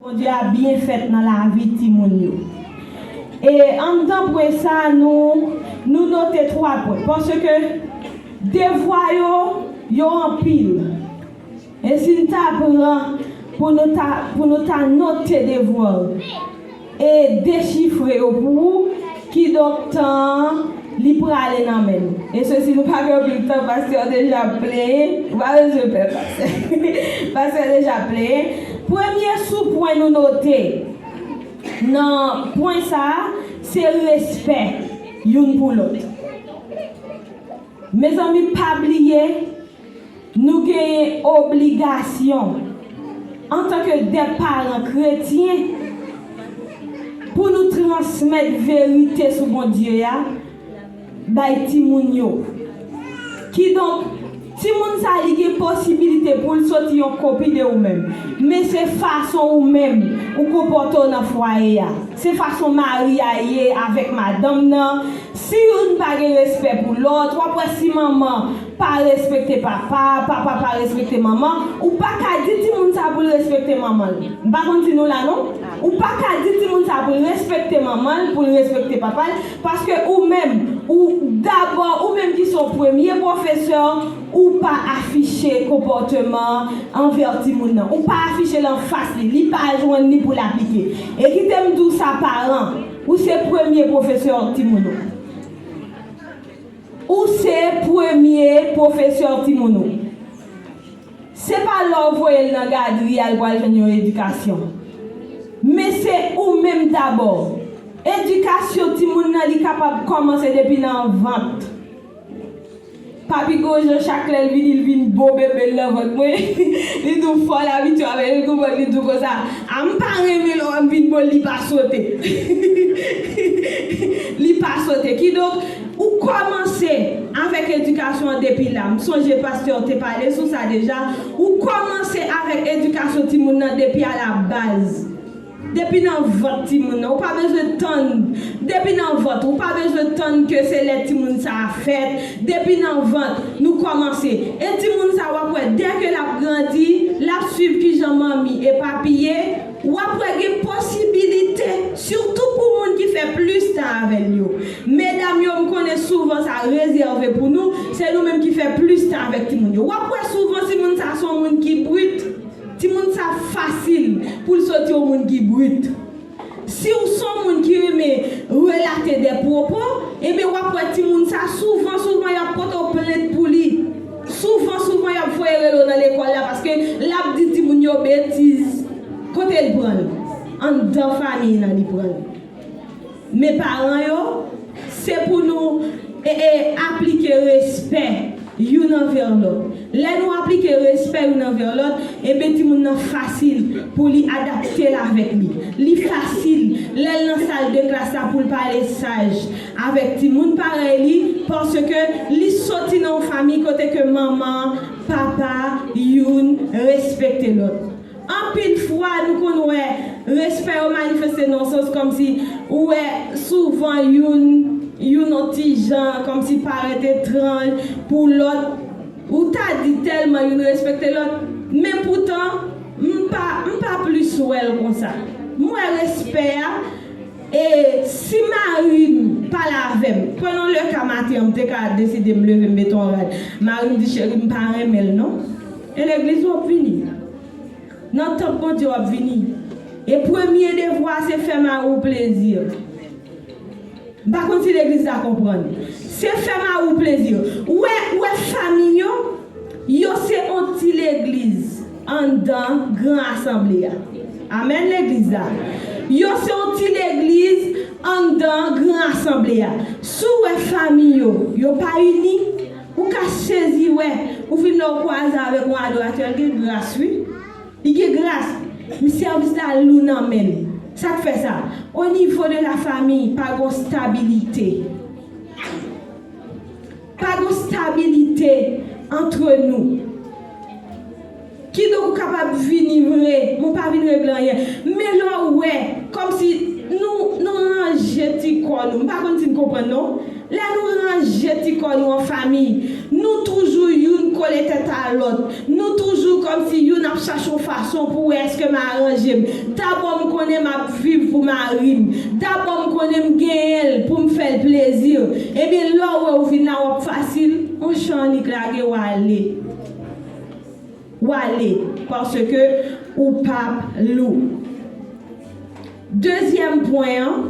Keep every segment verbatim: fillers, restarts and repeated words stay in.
Bondye a byen fèt nan lavi timoun yo. E anndan pwen sa, nou, nou note twa pwen. Paske devwa yo, yo anpil. E si n ta pran pou nou ta, pou nou ta note devwa yo e dechifre yo pou ou, kidonk tan an, li prale nan men nou. E sesi, nou pa gen anpil tan, pastè deja plenyen. Ou pa bezwen pè, pastè. Pastè deja plenyen. Premye sou pwen nou note nan pwen sa a, se respè youn pou lòt. Mezanmi, pa bliye, nou genyen obligasyon, antanke de paran kretyen, pou nou transmèt verite sou Bondye a bay timoun yo. Kidonk, timoun sa, li gen posibilite pou l soti yon kopi de ou menm. Men se fason ou menm ou konpòte w nan fwaye a. Se fason mari a ye avèk madanm nan. Si youn pa gen respè pou lòt, w ap wè si manman pa respekte papa, papa pa respekte manman, ou pa ka di timoun sa pou l respekte manman l. M pa konn si nou la non. Ou pa ka di timoun sa pou l respekte manman l, pou l respekte papa l, paske ou menm, ou dabò, ou menm ki se yon premye pwofesè, ou pa afiche konpòteman anvè timoun nan. Ou pa afiche l anfas li. Li pa jwenn li pou l aplike. E kite m di w sa, paran, ou se premye pwofesè timoun ou. Ou se premye pwofesè timoun ou. Se pa lè w voye l nan gadri a l pral jwenn yon edikasyon. Men se ou menm dabò. Edikasyon timoun nan, li kapab kòmanse depi nan vant. Papi Gwojan, chak lè l vini, l vin bon bebe l nan vant mwen. Li di w fò l abitye avè l, li konprann, li di w konsa, a, m pa renmen lè w ap vin bon, li pa sote. Li pa sote. Kidonk, ou kòmanse avèk edikasyon an depi la. M sonje pastè te pale sou sa deja. Ou kòmanse avèk edikasyon timoun nan depi a la baz. Depi nan vant timoun nan, ou pa bezwen tann. Depi nan vant, ou pa bezwen tann ke se lè timoun sa a fèt. Depi nan vant, nou kòmanse. E timoun sa, w ap wè, dèke l ap grandi, l ap swiv kijan manmi e papi ye, w ap wè gen posibilite, sitou pou moun ki fè plis tan avè l yo. Medam yo, m konnen souvan sa rezève pou nou, se nou menm ki fè plis tan avèk timoun yo. W ap wè souvan si moun sa se yon moun ki brit, timoun sa fasil pou l soti yon moun ki brit. Si w se yon moun ki renmen relate de pwopo, ebyen w ap wè timoun sa souvan, souvan y ap pote w plent pou li. Souvan, souvan y ap voye rele w nan lekòl la paske l ap di timoun yo betiz. Kote l pran l? Anndan fanmiy lan li pran l. Men paran yo, se pou nou e, e, aplike respè youn anvè lòt. Lè nou aplike respè youn anvè lòt, ebyen timoun nan fasil pou li adapte l avèk li. Li fasil lè l nan sal de klas la pou l pale saj avèk timoun parèy li, paske li soti nan yon fanmi kote ke manman, papa, youn respekte lòt. Anpil fwa, nou konn wè respè yo manifeste nan yon sans kòmsi ou wè souvan youn, youn yon ti jan kòmsi parèt etranj pou lòt. Ou ta di tèlman youn respekte lòt, men poutan, m pa, m pa plis wè l konsa. M wè respè a, e si mari m pale avè m, pran yon lè ka maten an, m te ka deside m leve m mete yon rad. Mari m di, cheri, m pa renmen l non. E legliz w ap vini. Nan tanp Bondye w ap vini. E premye devwa a se fè mari w plezi. M pa konn si legliz la konprann. Se fè mari w plezi. Ou wè, ou wè fanmi yo, yo se yon ti legliz anndan gran asanble a. Amèn, legliz la. Yo se yon ti legliz anndan gran asanble a. Si w wè fanmi yo, yo pa ini, ou ka sezi wè. Ou fin lè w kwaze avèk yon adoratè, l gen gras, wi. Li gen gras, men sèvis la lou nan men l. Sa k fè sa? O nivo de la famiy, pa gon stabilite. Pa gon stabilite antre nou. Kidonk ou kapab vini vre, men w pa vin regle anyen. Men lè w wè, kòmsi nou, nou ranje ti kò nou. M pa konn si n konprann non. Lè nou ranje ti kò nou an fanmi, nou toujou youn kole tèt a lòt. Nou toujou kòmsi youn ap chache yon fason pou wè èske m aranje m. Dabò m konnen m ap viv pou mari m. Dabò m konnen m genyen l pou m fè l plezi. Ebyen, lè w wè w vin la, w ap fasil, yon chan annik lage, w ale. W ale, paske ou p ap lou. Dezyèm pwen an,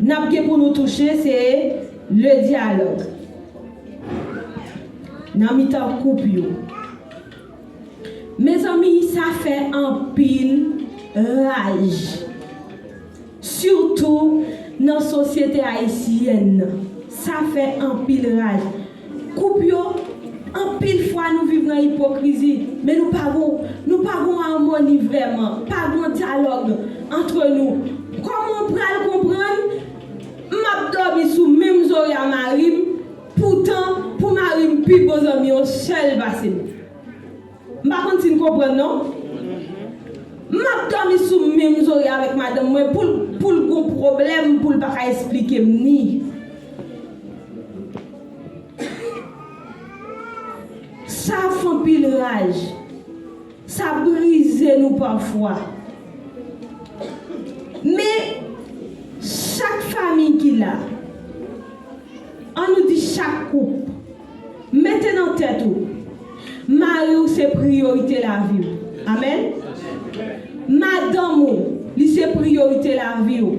n ap gen pou nou touche, se le dyalòg nan mitan koup yo. Mezanmi, sa fè anpil raj. Sitou nan sosyete ayisyèn nan, sa fè anpil raj. Koup yo, anpil fwa nou viv nan ipokrizi, men nou pa gon, nou pa gon amoni vrèman, pa gon dyalòg antre nou. Kòman w pral konprann m ap dòmi sou menm zòrèy a mari m, poutan pou mari m pi bon zanmi yon sèl pase m? M pa konn si n konprann non. M ap dòmi sou menm zòrèy avèk madanm mwen pou l, pou l gon pwoblèm pou l pa ka esplike m ni. Sa fè anpil raj. Sa brize nou pafwa. Men, chak fanmi ki la, ann nou di chak koup, mete nan tèt ou, mari w se priyorite lavi w. Amèn. Madanm ou, li se priyorite lavi w.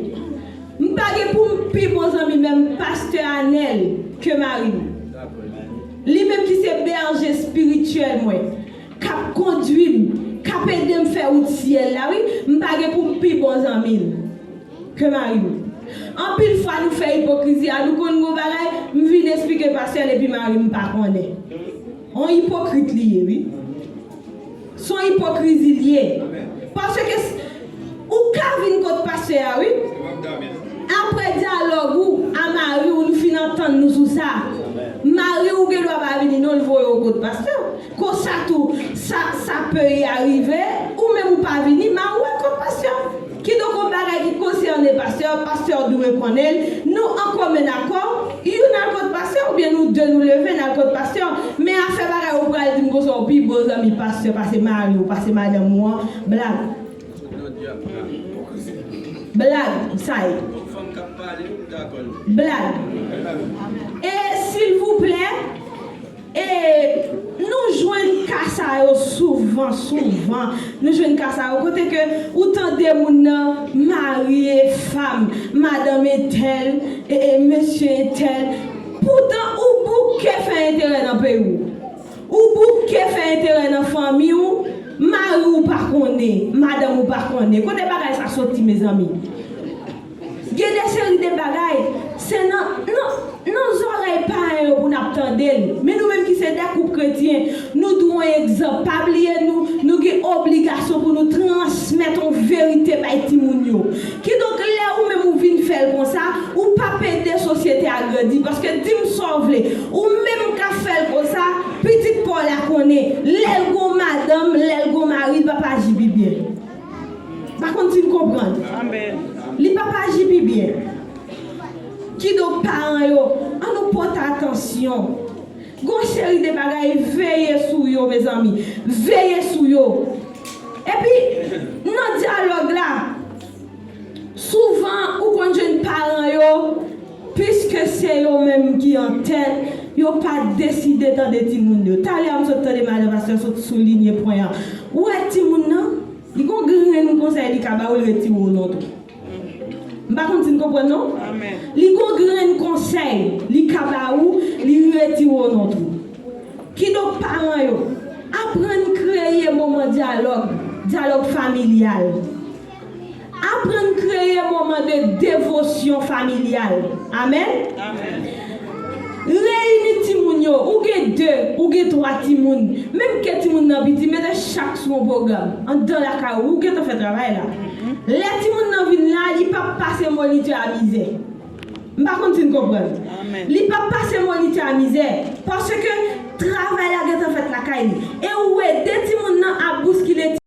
M pa gen pou m pi bon zanmi menm pastè Anèl ke mari m. Li menm ki se bèje espirityèl mwen, k ap kondui m, k ap ede m fè wout syèl la, wi, m pa gen pou m pi bon zanmi l ke mari m. Anpil fwa nou fè ipokrizi a, nou konn gon bagay, m vin esplike pastè l epi mari m pa konnen. On ipokrit li ye, wi. Se yon ipokrizi l ye. Paske s-, ou ka vin kot pastè a, wi. Apre dyalòg ou a mari w, nou fin antann nou sou sa. Mari w gen dwa pa vini, non, l voye w kot pastè. Konsa tou, sa, sa peyi a rive, ou menm ou pa vini, mari w al kot pastè. Kidonk, yon bagay ki konsène pastè, pastè dwe konnen l. Nou an komen akò, youn al kot pastè, oubyen nou de nou leve, n al kot pastè. Men afè bagay ou pral di m konsa, ou pi bon zanmi pastè pase mari w, pase madanm ou an, blag. Blag, sa ye. Blag. E, silvouplè, E nou jwenn ka sa yo souvan, souvan. Nou jwenn ka sa yo kote ke ou tande moun nan mari e fanm, madanm entèl, e, e mesye entèl. Poutan ou bouke fè enterè nan peyi w. Ou bouke fè enterè nan fanmi w, mari w pa konnen, madanm ou pa konnen. Kote bagay sa soti, mezanmi? Gen de seri de bagay, se nan, nan, nan zòrèy payen yo pou n ap tande l. Men nou menm ki se de koup kretyen, nou dwe yon egzanp. Pa bliye nou, nou gen obligasyon pou nou transmèt yon verite bay timoun yo. Kidonk, lè ou menm ou vin fè l konsa, ou p ap ede sosyete a grandi. Paske di m sa w vle, ou menm k ap fè l konsa, pitit pa w la konnen, lè l gon madanm, lè l gon mari, l p ap aji pi byen. Pa konn si n konprann. Li p ap aji pi byen. Kidonk, paran yo, ann nou pote atansyon. Gon seri de bagay, veye sou yo, mezanmi. Veye sou yo. Epi, nan dyalòg la, souvan, ou konn jwenn paran yo, piske se yo menm ki an tèt, yo pa deside tande timoun yo. Talè a, m sot tande madan pastè sot soulinye pwen an. Ou wè timoun nan? Li gon grenn konsèy li ka ba w, li retire w nan twou. M pa konn si n konprann non. Li gon grenn konsèy li ka ba ou, li retire w nan twou. Kidonk, paran yo, aprann kreye moman dyalòg, dyalòg familyal. Aprann kreye moman de devosyon familyal. Amèn. Reyini timoun yo. Ou gen de, ou gen twa timoun. Menm ke timoun nan piti, mete chak sou yon pwogram. Anndan lakay ou, ou gentan fè travay la. Lè timoun nan vin la, li p ap pase monitè a mizè. M pa konn si n konprann. Li p ap pase monitè a mizè. Paske travay la gentan fèt lakay li. E ou ede timoun nan ap bouskile